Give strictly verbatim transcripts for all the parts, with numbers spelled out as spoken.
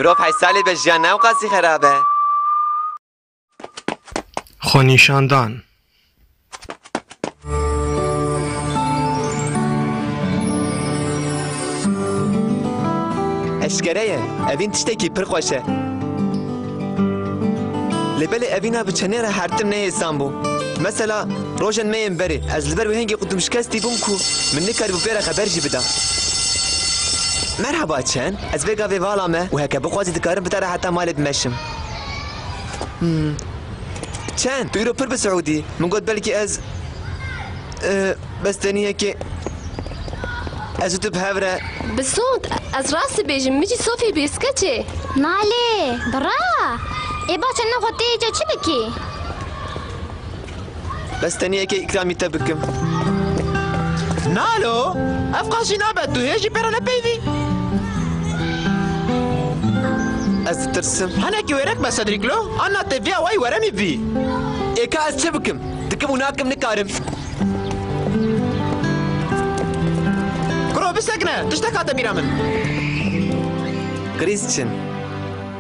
Rof heysalê be, jiyan ne ewqasî xerab e. Xwenîşandan. Eşkere ye, evîn tiştekî pir xweş e. Lê belê evîna bi çenê re her tim ne hêsan bû. Mesela, rojên me yên berê, ez li ber wê hingê qudim şikestî bûm ku min nikaribû pê re xeber jî bida. Merhaba Çen, ez vê gavê vala me û heke bixwazî dikarim bi te re heta malê bimeşim. Hmm. Çen, tu îro pir bi Siûdî. Min got belkî ez, e, bes teniyekê ez û tu bi hev re. Bi sond, ez rast dibêjim, min jî Sofî bîr skeçê. Nalê, bira. Ê baş e, nexwe tê ca çi bikî? Bes teniyekê îkramî te bikim. Nalo, ev qas jî nabe, tu hê jî pê re nepeyivî. Ez ditirsim. Hinekî wêrek be Cedric lo, anna tê vî awayî were min vî. Ê ka ez çi bikim? Dikim û nakim nikarim. Kuro bisekine, tiştek hate bîra min. Christian,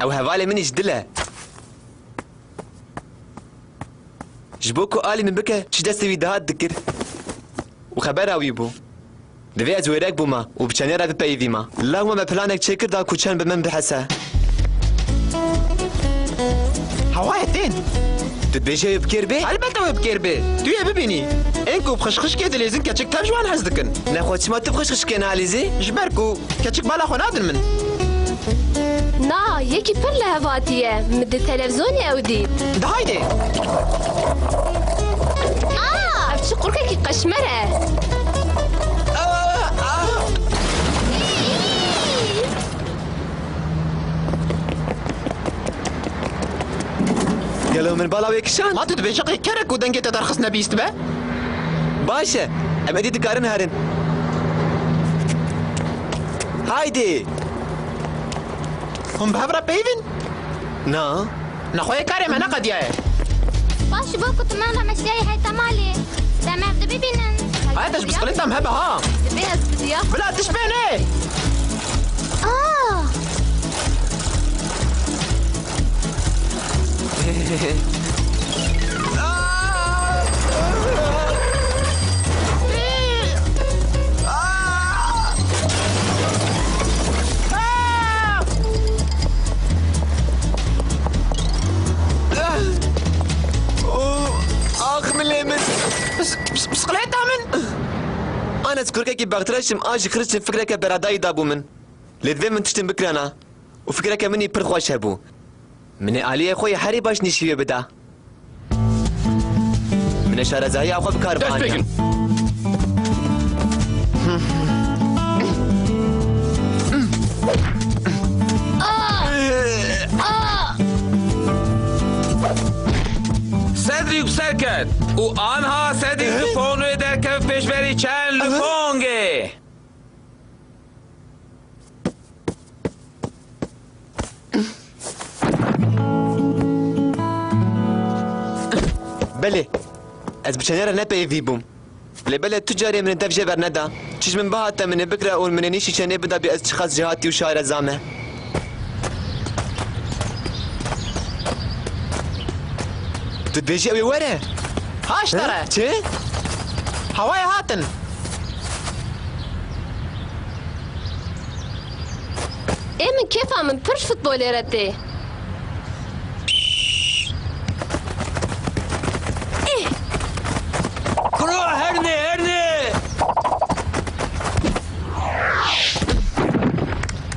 ew hevalê min î ji dil e. Ji bo ku alî min bike, çi destê wî dihat dikir û xebera wî bû. Divê ez wêrek bûma û bi Çenê re bipeyivîma. Lewma me planek çêkir da ku Çen bi min bihese. Hewayê tên. Tu dibêjî ew ê bi kêr bê? Helbet ew ê bi kêr bê. Tu yê bibînî. Ên ku bi xişxişkê dilêzin keçik tev ji wan hez dikin. Nexwe çima tu bi xişxişkê nalîzî? Ji ber ku keçik bala xwe nadin min. Na, yekî pir lihevhatî ye. Min di televîzyonê ew dît. De haydê. Aa! Ev çi qurkekî qeşmer e. Aa! Aa! Gelo min bala wê kişand? Ma tu dibêje qey kerek û dengê te derxistine bîst be? Baş e. Em êdî dikarin herin. Haydê. Hûn bi hev re peyvîn? Na. Nexweyê karê me neqediyaye. Baş ji bo ku tu min re meşiyayî heyta malê. Dem ev dibibînin. Haya te ji bisikilêta min hebe ha. Divê ez bidiya. Bila tişt bêne. Aa! Ax milê min. Bis-, bis-, bisikilêta min. An ez kurkekî bextreş im, a ji Xiristên fikreke beradayî dabû min. Lê divê min tiştên bikirana. Û fikreke min î pir xweş hebû. Min ê aliyê xwe yê herî baş nîşî wê bida. Min ê şarezahiya xwe bi kar bianiya. Dest pê kin. Cedric bi ser ket û anha Cedric di pon wê derkeve pêşberî Çen li pongê. Belê, ez bi Çenê re nepeyivî bûm. Lê belê tu carê min ê dev jê berneda. Çi ji min bihate min ê bikira û min ê nîşî Çenê bida bê ez çiqas jêhatî û şareza me. Tu dibêjî ew ê were? Ha ji te re. Çi? Hewayê hatin. Ê min kêfa min pir ji futbolê re tê. Ê! Kuro hernê, hernê!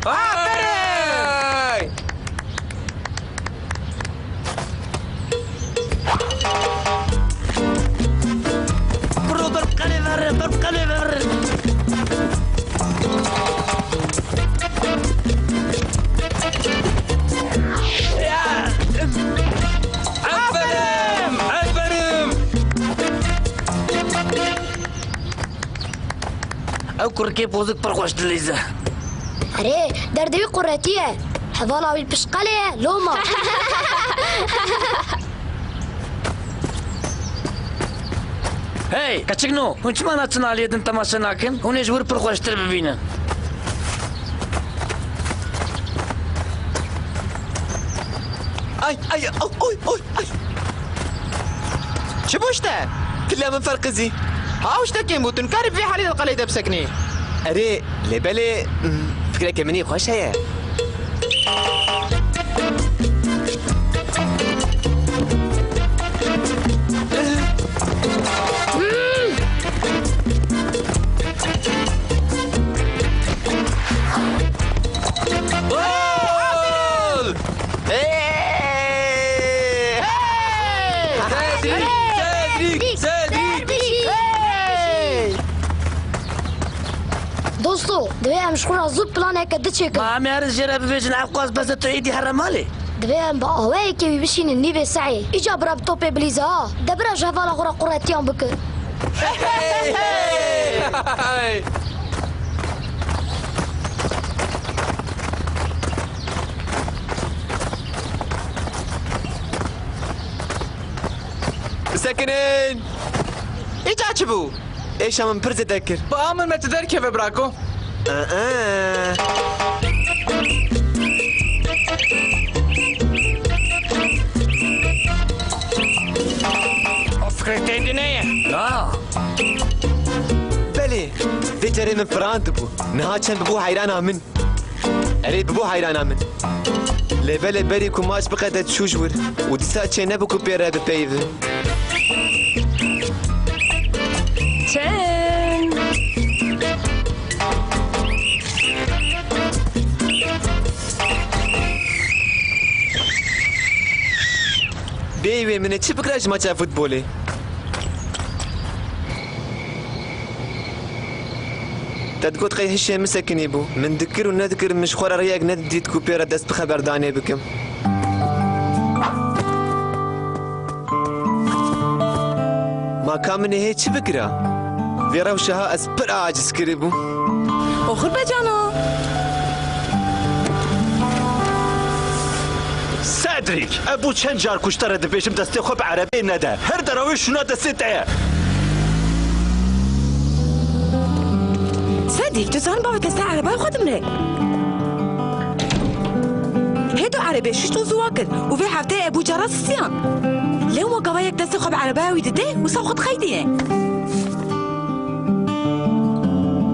Aferin! Ay! Bro, ber qelê verin, ber qelê verin. Ya! Aferin! Aferin! Ew kurikê pozik pir xweş dilîze. Erê, derdê wî quretî ye. Hevala wî pişqelê ye, loma. Hey, keçikno, hûn çima naçin aliyê din temaşe nakin? Hûn ê ji wir pir xweştir bibînin. Ay, ay, ay, oy, oy, ay. Çi bû işte? Pilla min ferqizî. Ha, işte kêm bû, tu nikarî bi vê halê de qelê de bisekinî. Erê, lê belê, hmm, fikreke min î xweş heye. Gol! Hey! Hey! Cedric! Cedric! Cedric! Hey! Dosto, divê em ji xwe re zû planeke di çêkin. Ma em ê herin jê re bibêjin, ev qas bes e, tu êdî here malê. Divê em bi awayekê wî bişînin nîvê sehê. Îca bira bi topê bilîze ha. De bira ji hevala xwe re quretiyan bike. Hey, hey! Bisekinin! Îca çi bû? Êşa min pir zêde kir. Bi a min me tu derkeve, brako. Aa. Ev fikrê te dî ne ye? Na. Belê, vê carê min firandibû. Niha çend bibû heyrana min. Erê, bibû heyrana min. Lê belê berî ku maç biqede çû ji wir û dîsa çênebû ku pê re bipeyivin. Çend? Bêyî wê min ê çi bikira ji maça futbolê? Te digot qey hişê min sekinî bû. Min dikir û nedikir, min ji xwe re rêyek nedidît ku pê re dest bi xeberdanê bikim. Ma ka min ê hê çi bikira? Vê rewşa ha ez pir aciz kiribûm. Oxir be cano. Cedric, ev bû çend car ku ji te re dibêjim destê xwe bi erebeyê nede. Her dera wê şûna destê te ye. Cedric, tu zanî bavê te ser erebaya xwe dimre. Hê tu erebê şişt û ziwa kir û vê hefteyê ev bû cara sistiyan. Lewma gava yek destê xwe bi erebaya wî dide, wisa xwe dixeydiye.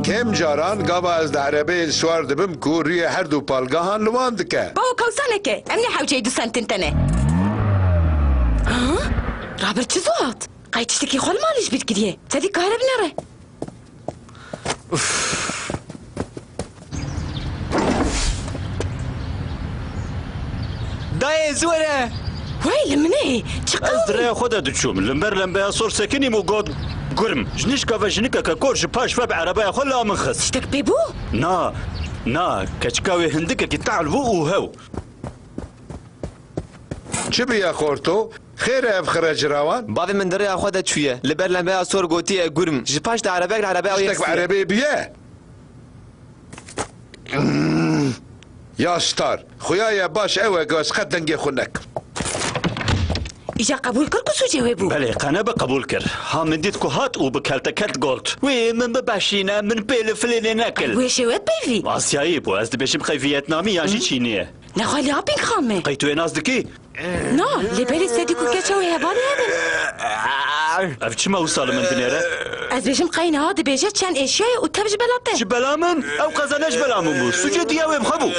Kêm caran gava ez di erebeyê siwar dibim ku rûyê her du palgehan li wan dike. Bawo kewsa neke, em ne hewceyê du sentin tene. Ha? Raber çi ziwa hat? Qey tiştekî xwe li malê ji bîr kiriye. Sedî kare binere. Dayê, zû were! Wey li min ê! Çi qewm? Ez di rêya xwe de diçûm. Li ber lembeya sor sekinîm û got, "Gurm, ji nişka ve jinikeke kor ji paş ve bi erebaya xwe la min xist." Tiştek pê bû? Na, na, keçika wê hindikekî tehl bû û hew. Çi bûye xorto? Xêr e ev xire cirawan? Bavê min di rêya xwe de çûye. Li ber lembeya sor gotiye, "Gurm, ji paş de erebek li erebaya wê xistiye." Tiştek bi erebeyê bûye? Hmm. Ya star. Xuya ye baş ew e ku ez qet dengê xwe nekim. Îca qebûl kir ku sûcê wê bû? Belê, qe nebe qebûl kir. Ha min dît ku hat û bi keltekelt got, "Wê min bibeşîne, min pê li filênê nekir." Wê şêwet peyvî? Asyayî bû, ez dibêjim qey Viyetnamî yan jî Çînî ye. Nexwe lê apîn xame. Qey tu wê nas dikî? Na, lê belê sedî ku keça wê hevalê hebin. Ev çima wisa li min dinêre? Ez bêjim qey niha dibêje çend êşiyaye û tev ji bela te. Ji bela min? Ew qeza ne ji bela min bû. Sûcê diya wê bi xwe bû.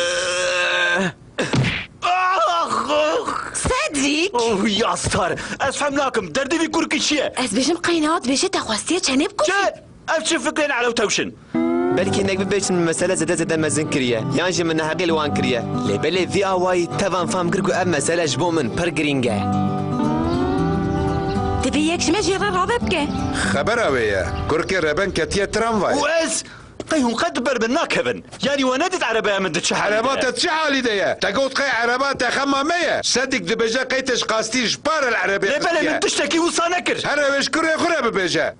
Cedric! Oh, ya star! Ez fehm nakim. Derdê vî kurkî çi ye? Ez bêjim qey niha dibêje te xwestiye çenê bikuşî. Çi? Ev çi fikrên elewtewş in? Belkî hinek bibêjin mesele zêde zêde mezin kiriye, yan jî min neheqî li wan kiriye. Lê belê vî awayî te van fehm kir ku ev mesele ji bo min pir girîng e. Divê yek ji me jê re rave bike. Xebera wê ye. Kurkê reben ketiye tramvayê. Û ez? Qey hûn qet bi ber min nakevin? Yanî we nedît erebeya min di çi halî de ye? Ereba te çi halî de ye? Te got qey ereba te xema me ye. Sedîk dibêje qey te ji qastî ji pare li erebê xistiye. Lê belê min tiştekî wisa nekir. Here wê ji kurê xwe re bibêje.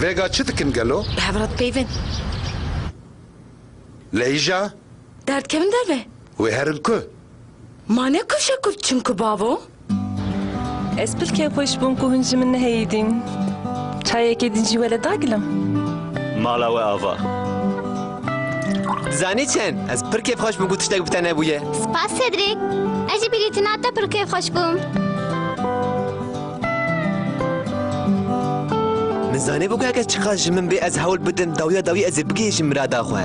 Vêga çi dikin gelo? Bi hev re dipeyvin. Lê îja? Derdikevin derve. Wê herin ku? Ma ne ku şekur çin ku bavo? Ez pir kêfxweş bûm ku hûn ji min nehêdîn. Çayekê din jî wele dagilim. mala we ava. Dizanî çend? Ez pir kêfxweş bûm ku tiştek bi te nebûye. Spas Cedric. Ez jî bi dîtina te pir kêfxweş bûm. Min zanîbû ku heke çiqas ji min bê ez hewl bidim dawiya dawî ez ê bigihîjim mirada xwe.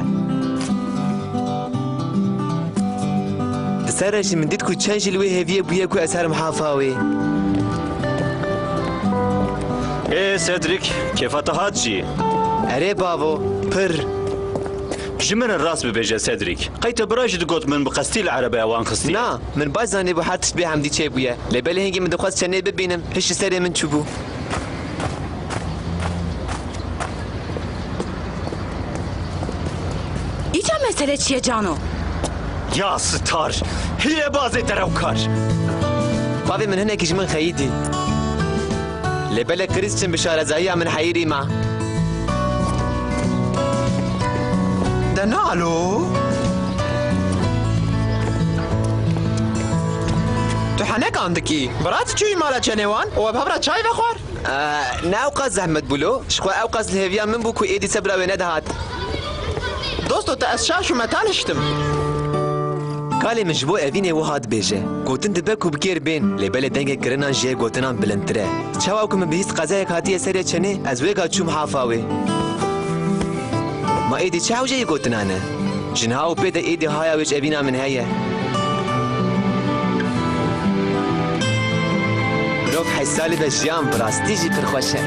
Di ser re jî min dît ku çend jî li wê hêviyê bûye ku ez herim hafa wê. Ê Cedric, kêfa te hat jî? Erê bavo, pir. Ji min re rast bibêje Cedric. Qey te bira jî digot min bi qestî li erebeya wan xistî? Na, min baş zanîbû her tişt bê hemdî çêbûye. Lê belê hingî min dixwest çenê bibînim, hişt ji serê min çûbû. Îca mesele çi ye cano? Ya star, hîlebazê derewkar. Bavê min hinekî ji min xeyidî. Lê belê Krîs çin bi şarezayiya min heyirî ma. De na alo. Tu henekan dikî. Bira tu çûyî mala çenê wan û we bi hev re çay vexwar? Eee, ne ewqas zehmet bû lo. Ji xwe ewqas li hêviya min bû ku êdî sebra wê nedihat. Dosto te ez şaş û metan hiştim. Kalê min ji bo Evînê wiha dibêje. Gotin dibe ku bi kêr bên, lê belê dengê kirinan ji yê gotinan bilindtir e. Çawa ku min bihîst qezayek hatiye serê çenê, ez wêga çûm hafa wê. Ma êdî çi hewceyî gotinan e? Ji niha û pê de êdî haya wê ji Evîna min heye. Mirov heşt salî de jiyan bi rastî jî pir xweş e.